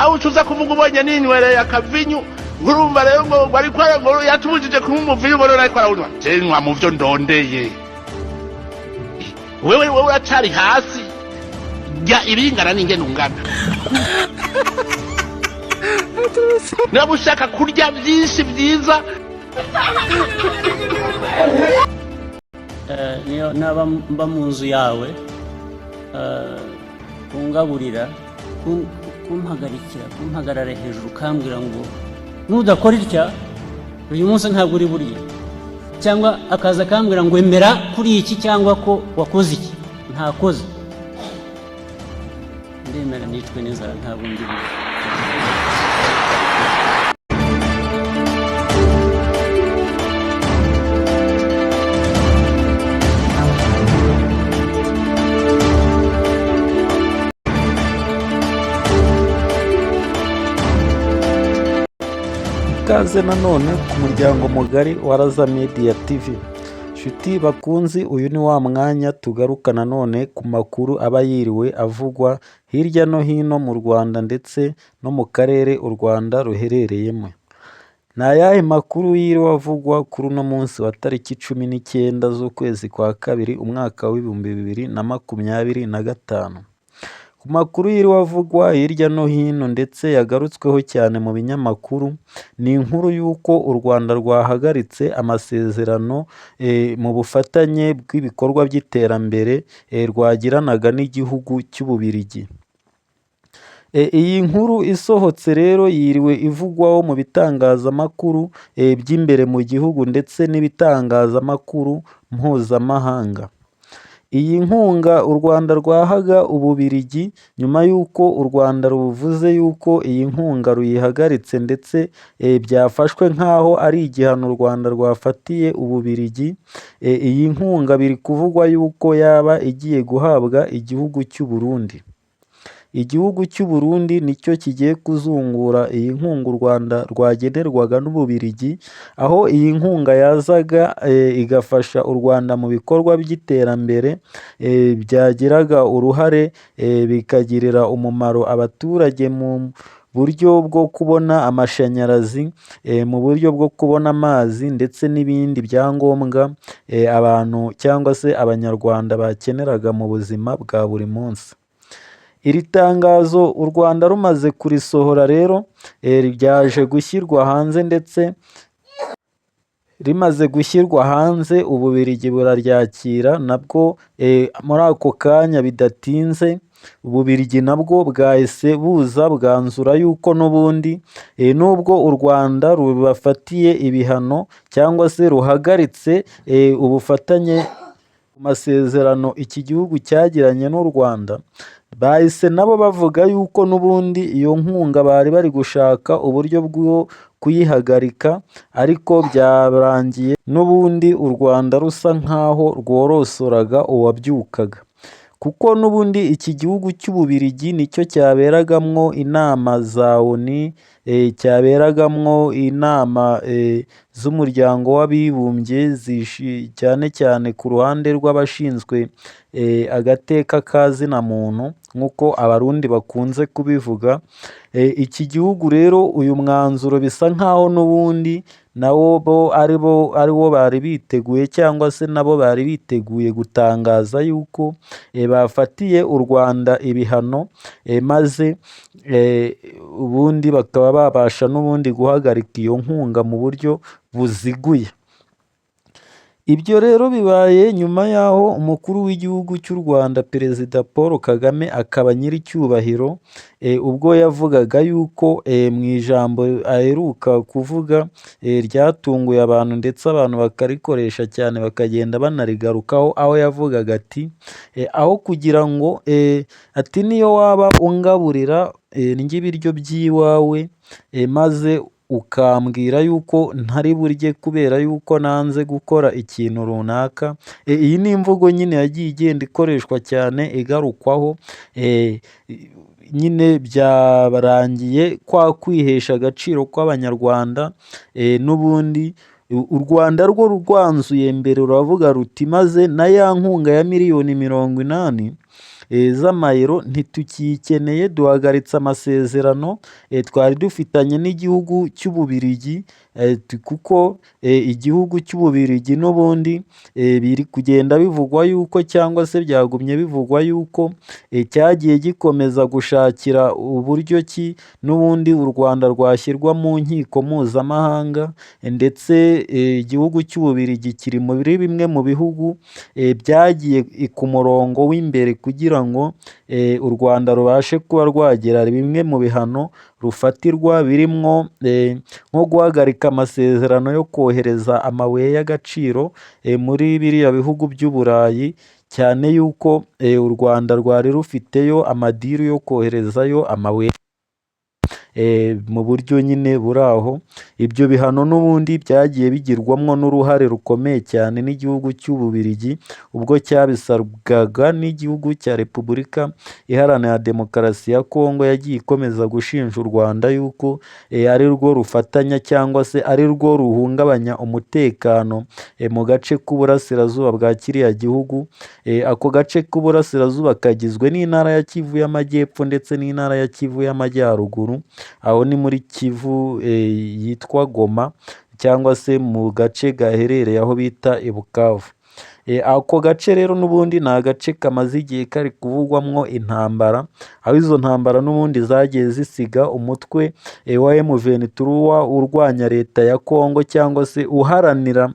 Nawe ucuza kuvuga ubonye ninywereye akavinyu, urumva rero ngo ariko ngo yatubujije kunywa umuvinyu, ngo none ariko arawunywa. Je nywa mu vyo ndondeye. Wewe uracari hasi, rya ibingana n'ingene ungana. Niba ushaka kurya byinshi byiza. Niyo naba mba mu nzu yawe, kungaburira, kumpagarikira, kumpagarara hejuru, ukambwira ngo nudakora itya uyu munsi ntabwo uri burye, cyangwa akaza akambwira ngo emera kuri iki cyangwa ko wakoze iki ntakoze, ndemera nicwe n'inzara, ntabwo ndi burye. Ikaze nanone ku muryango mugari wa Raza Media TV. Nshuti bakunzi, uyu ni wa mwanya tugaruka nanone ku makuru aba yiriwe avugwa hirya no hino mu Rwanda ndetse no mu karere u Rwanda ruherereyemo. Ni ayahe makuru yiriwe avugwa kuri uno munsi wa tariki 19 z'ukwezi kwa kabiri umwaka w'2025? Ku makuru yiriwe avugwa hirya no hino ndetse yagarutsweho cyane mu binyamakuru, ni inkuru y'uko u Rwanda rwahagaritse amasezerano mu bufatanye bw'ibikorwa by'iterambere rwagiranaga n'igihugu cy'Ububiligi. Iyi nkuru isohotse rero yiriwe ivugwaho mu bitangazamakuru by'imbere mu gihugu ndetse n'ibitangazamakuru mpuzamahanga. Iyi nkunga u Rwanda rwahaga Ububiligi nyuma y'uko u Rwanda ruvuze y'uko iyi nkunga ruyihagaritse ndetse byafashwe nk'aho ari igihano u Rwanda rwafatiye Ububiligi, iyi nkunga biri kuvugwa y'uko yaba igiye guhabwa igihugu cy'u Burundi. Igihugu cy'u Burundi nicyo kigiye kuzungura iyi nkunga u Rwanda rwagenerwaga n'Ububiligi, aho iyi nkunga yazaga igafasha u Rwanda mu bikorwa by'iterambere byagiraga uruhare bikagirira umumaro abaturage mu buryo bwo kubona amashanyarazi, mu buryo bwo kubona amazi ndetse n'ibindi byangombwa abantu cyangwa se Abanyarwanda bakeneraga mu buzima bwa buri munsi. Iri tangazo u Rwanda rumaze kurisohora rero ryaje gushyirwa hanze ndetse rimaze gushyirwa hanze Ububiligi buraryakira nabwo muri ako kanya bidatinze Ububiligi nabwo bwahise buza bwanzura yuko n'ubundi nubwo u Rwanda rubafatiye ibihano cyangwa se ruhagaritse ubufatanye ku masezerano iki gihugu cyagiranye n'u Rwanda, bahise nabo bavuga yuko n'ubundi iyo nkunga bari bari gushaka uburyo bwo kuyihagarika, ariko byarangiye n'ubundi u Rwanda rusa nk'aho rworosoraga uwabyukaga. Kuko n'ubundi iki gihugu cy'Ububiligi nicyo cyaberagamwo inama za ONU, cyaberagamwo inama z'umuryango w'abibumbye cyane cyane ku ruhande rw'abashinzwe agateka ka zina muntu nk'uko Abarundi bakunze kubivuga. Iki gihugu rero uyu mwanzuro bisa nk'aho n'ubundi nawo bo ariwo bari biteguye cyangwa se nabo bari biteguye gutangaza yuko bafatiye u Rwanda ibihano, maze ubundi bakaba babasha n'ubundi guhagarika iyo nkunga mu buryo buziguye. Ibyo rero bibaye nyuma y'aho umukuru w'igihugu cy'u Rwanda Perezida Paul Kagame akaba nyiricyubahiro, ubwo yavugaga yuko mu ijambo aheruka kuvuga ryatunguye abantu ndetse abantu bakarikoresha cyane bakagenda banarigarukaho, aho yavugaga ati aho kugira ngo ati niyo waba ungaburira ndya ibiryo by'iwawe maze ukambwira yuko ntari burye kubera yuko nanze gukora ikintu runaka. Iyi ni imvugo nyine yagiye igenda ikoreshwa cyane igarukwaho, nyine byarangiye kwa kwihesha agaciro kw'Abanyarwanda, n'ubundi u Rwanda rwo rwanzuye mbere ruravuga ruti maze na ya nkunga ya miliyoni 80 z'amayero ntitukiyikeneye, duhagaritse amasezerano twari dufitanye n'igihugu cy'Ububirigi, kuko igihugu cy'Ububirigi n'ubundi biri kugenda bivugwa yuko, cyangwa se byagumye bivugwa yuko cyagiye gikomeza gushakira uburyo ki n'ubundi u Rwanda rwashyirwa mu nkiko mpuzamahanga, ndetse igihugu cy'Ububirigi kiri muri bimwe mu bihugu byagiye ku murongo w'imbere kugira ngo u Rwanda rubashe kuba rwagira bimwe mu bihano rufatirwa, birimwo nko guhagarika amasezerano yo kohereza amabuye y'agaciro muri biriya bihugu by'Uburayi, cyane yuko u Rwanda rwari rufiteyo amadiri yo koherezayo amabuye mu buryo nyine buri aho. Ibyo bihano n'ubundi byagiye bigirwamo n'uruhare rukomeye cyane n'igihugu cy'Ububirigi, ubwo cyabisabwaga n'igihugu cya Repubulika Iharanira Demokarasi ya Kongo, yagiye ikomeza gushinja u Rwanda yuko ari rwo rufatanya cyangwa se ari rwo ruhungabanya umutekano mu gace k'uburasirazuba bwa kiriya gihugu. Ako gace k'uburasirazuba kagizwe n'intara ya Kivu y'Amajyepfo ndetse n'intara ya Kivu y'Amajyaruguru, aho ni muri Kivu yitwa Goma, cyangwa se mu gace gaherereye aho bita i Bukavu. Ako gace rero n'ubundi ni agace kamaze igihe kari kuvugwamwo intambara, aho izo ntambara n'ubundi zagiye zisiga umutwe wa M23 urwanya leta ya Kongo, cyangwa se uharanira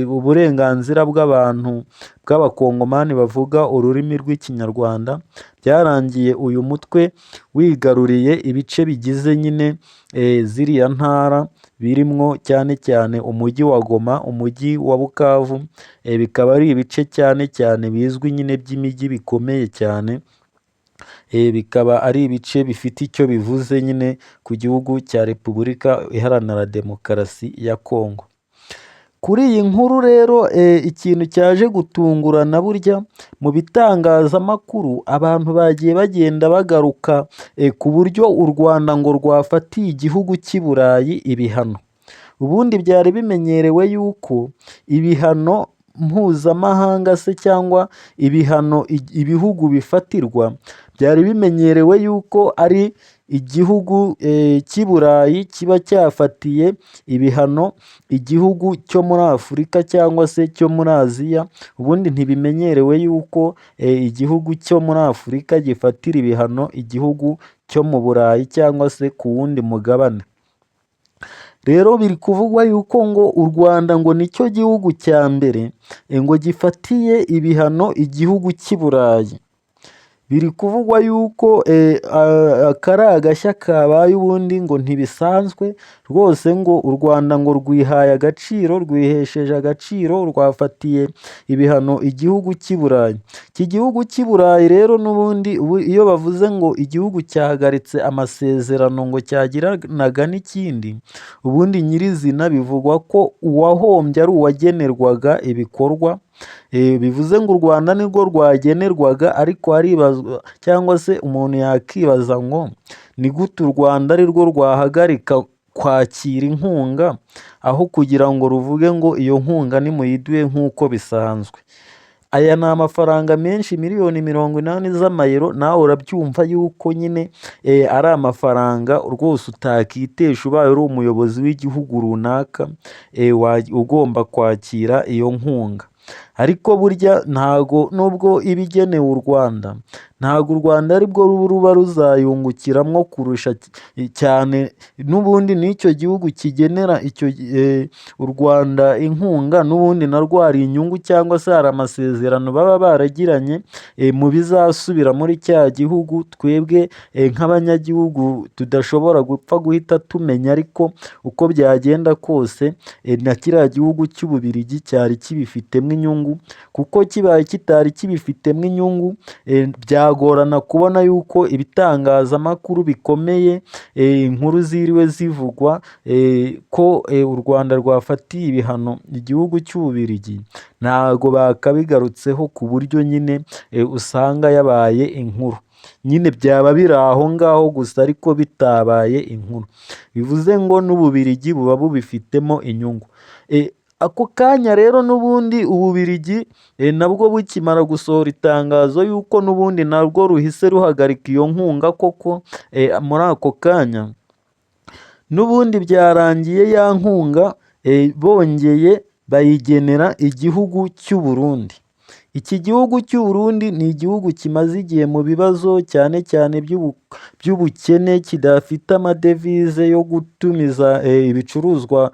uburenganzira bw'abantu bw'abakongomani bavuga ururimi rw'Ikinyarwanda. Byarangiye uyu mutwe wigaruriye ibice bigize nyine ziriya ntara, birimwo cyane cyane umujyi wa Goma, umujyi wa Bukavu, bikaba ari ibice cyane cyane bizwi nyine by'imijyi bikomeye cyane, bikaba ari ibice bifite icyo bivuze nyine ku gihugu cya Repubulika Iharanira Demokarasi ya Kongo. Kuri iyi nkuru rero, ikintu cyaje gutungurana burya mu bitangazamakuru, abantu bagiye bagenda bagaruka ku buryo u Rwanda ngo rwafatiye igihugu cy'i Burayi ibihano. Ubundi byari bimenyerewe yuko ibihano mpuzamahanga se cyangwa ibihano ibihugu bifatirwa, byari bimenyerewe yuko ari igihugu cy'i Burayi kiba cyafatiye ibihano igihugu cyo muri Afurika cyangwa se cyo muri Aziya. Ubundi ntibimenyerewe yuko igihugu cyo muri Afurika gifatira ibihano igihugu cyo mu Burayi cyangwa se ku wundi mugabane. Rero biri kuvugwa yuko ngo u Rwanda ngo nicyo gihugu cya mbere ngo gifatiye ibihano igihugu cy'i Burayi. Biri kuvugwa yuko aka ari agashya kabaye, ubundi ngo ntibisanzwe rwose, ngo u Rwanda ngo rwihaye agaciro, rwihesheje agaciro, rwafatiye ibihano igihugu cy'i Burayi. Iki gihugu cy'i Burayi rero n'ubundi iyo bavuze ngo igihugu cyahagaritse amasezerano ngo cyagiranaga n'ikindi, ubundi nyirizina bivugwa ko uwahombye ari uwagenerwaga ibikorwa, bivuze ngo u Rwanda nirwo rwagenerwaga, ariko haribazwa cyangwa se umuntu yakibaza ngo ni gute u Rwanda ari rwo rwahagarika kwakira inkunga, aho kugira ngo ruvuge ngo iyo nkunga nimuyiduhe nk'uko bisanzwe. Aya ni amafaranga menshi, miliyoni 80 z'amayero, nawe urabyumva yuko nyine ari amafaranga rwose utakitesha ubaye uri umuyobozi w'igihugu runaka ugomba kwakira iyo nkunga. Ariko burya ntago nubwo iba igenewe u Rwanda, ntago u Rwanda aribwo ruba ruzayungukiramo kurusha cyane, n'ubundi n'icyo gihugu kigenera icyo u Rwanda inkunga, n'ubundi narwo hari inyungu cyangwa se hari amasezerano baba baragiranye mu bizasubira muri cya gihugu, twebwe nk'abanyagihugu tudashobora gupfa guhita tumenya, ariko uko byagenda kose na kiriya gihugu cy'Ububirigi cyari kibifitemo inyungu, kuko kibaye kitari kibifitemo inyungu byagorana kubona yuko ibitangazamakuru bikomeye, inkuru ziriwe zivugwa ko u Rwanda rwafatiye ibihano igihugu cy'Ububirigi, ntago bakabigarutseho ku buryo nyine usanga yabaye inkuru. Nyine byaba biri aho ngaho gusa ariko bitabaye inkuru. Bivuze ngo n'Ububirigi buba bubifitemo inyungu. Ako kanya rero n'ubundi Ububiligi nabwo bukimara gusohora itangazo yuko n'ubundi narwo ruhise ruhagarika iyo nkunga koko, muri ako kanya n'ubundi byarangiye ya nkunga bongeye bayigenera igihugu cy'u Burundi. Iki gihugu cy'u Burundi ni igihugu kimaze igihe mu bibazo, cyane cyane by'ubukene, kidafite amadevize yo gutumiza ibicuruzwa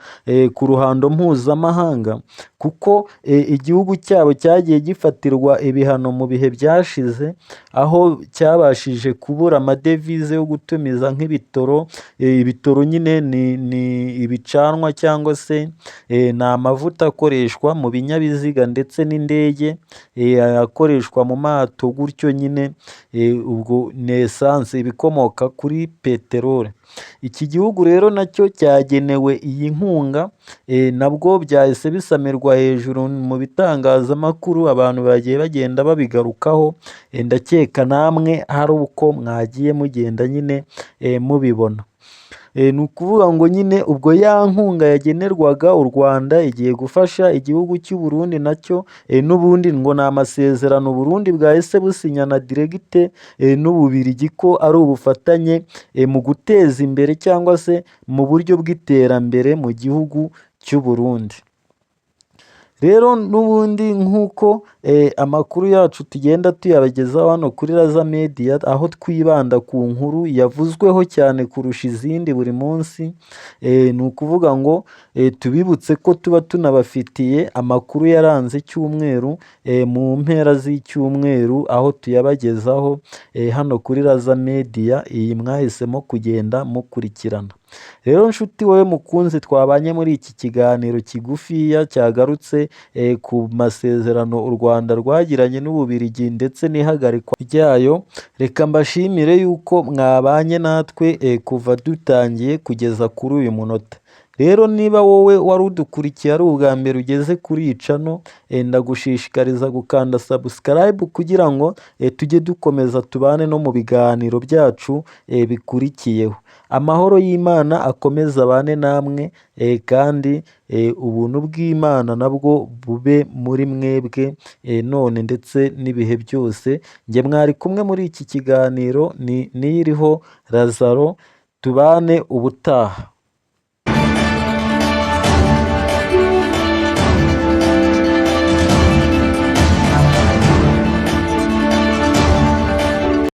ku ruhando mpuzamahanga, kuko igihugu cyabo cyagiye gifatirwa ibihano mu bihe byashize, aho cyabashije kubura amadevize yo gutumiza nk'ibitoro. Ibitoro nyine ni ibicanwa cyangwa se ni amavuta akoreshwa mu binyabiziga ndetse n'indege, akoreshwa mu mato gutyo nyine, ubwo ni esanse, ibikomoka kuri peteroli. Iki gihugu rero nacyo cyagenewe iyi nkunga, nabwo byahise bisamirwa hejuru mu bitangazamakuru, abantu bagiye bagenda babigarukaho, ndakeka namwe hari uko mwagiye mugenda nyine mubibona. Ni ukuvuga ngo nyine ubwo ya nkunga yagenerwaga u Rwanda igiye gufasha igihugu cy'u Burundi nacyo, n'ubundi ngo ni amasezerano Burundi bwahise businyana direct n'Ububiligi, ko ari ubufatanye mu guteza imbere cyangwa se mu buryo bw'iterambere mu gihugu cy'u Burundi. Rero n'ubundi nk'uko amakuru yacu tugenda tuyabagezaho hano kuri Raza Media, aho twibanda ku nkuru yavuzweho cyane kurusha izindi buri munsi, ni ukuvuga ngo tubibutse ko tuba tunabafitiye amakuru yaranze icyumweru mu mpera z'icyumweru, aho tuyabagezaho hano kuri Raza Media, iyi mwahisemo kugenda mukurikirana. Rero nshuti wowe mukunzi twabanye muri iki kiganiro kigufiya cyagarutse ku masezerano u Rwanda rwagiranye n'Ububiligi ndetse n'ihagarikwa ryayo, reka mbashimire yuko mwabanye natwe kuva dutangiye kugeza kuri uyu munota. Rero niba wowe wari udukurikiye ari ubwa mbere ugeze kuri iyi channel, ndagushishikariza gukanda subscribe kugira ngo tujye dukomeza tubane no mu biganiro byacu bikurikiyeho. Amahoro y'Imana akomeze abane namwe, kandi ubuntu bw'Imana nabwo bube muri mwebwe none ndetse n'ibihe byose. Njye mwari kumwe muri iki kiganiro ni Niyiriho Lazaro, tubane ubutaha.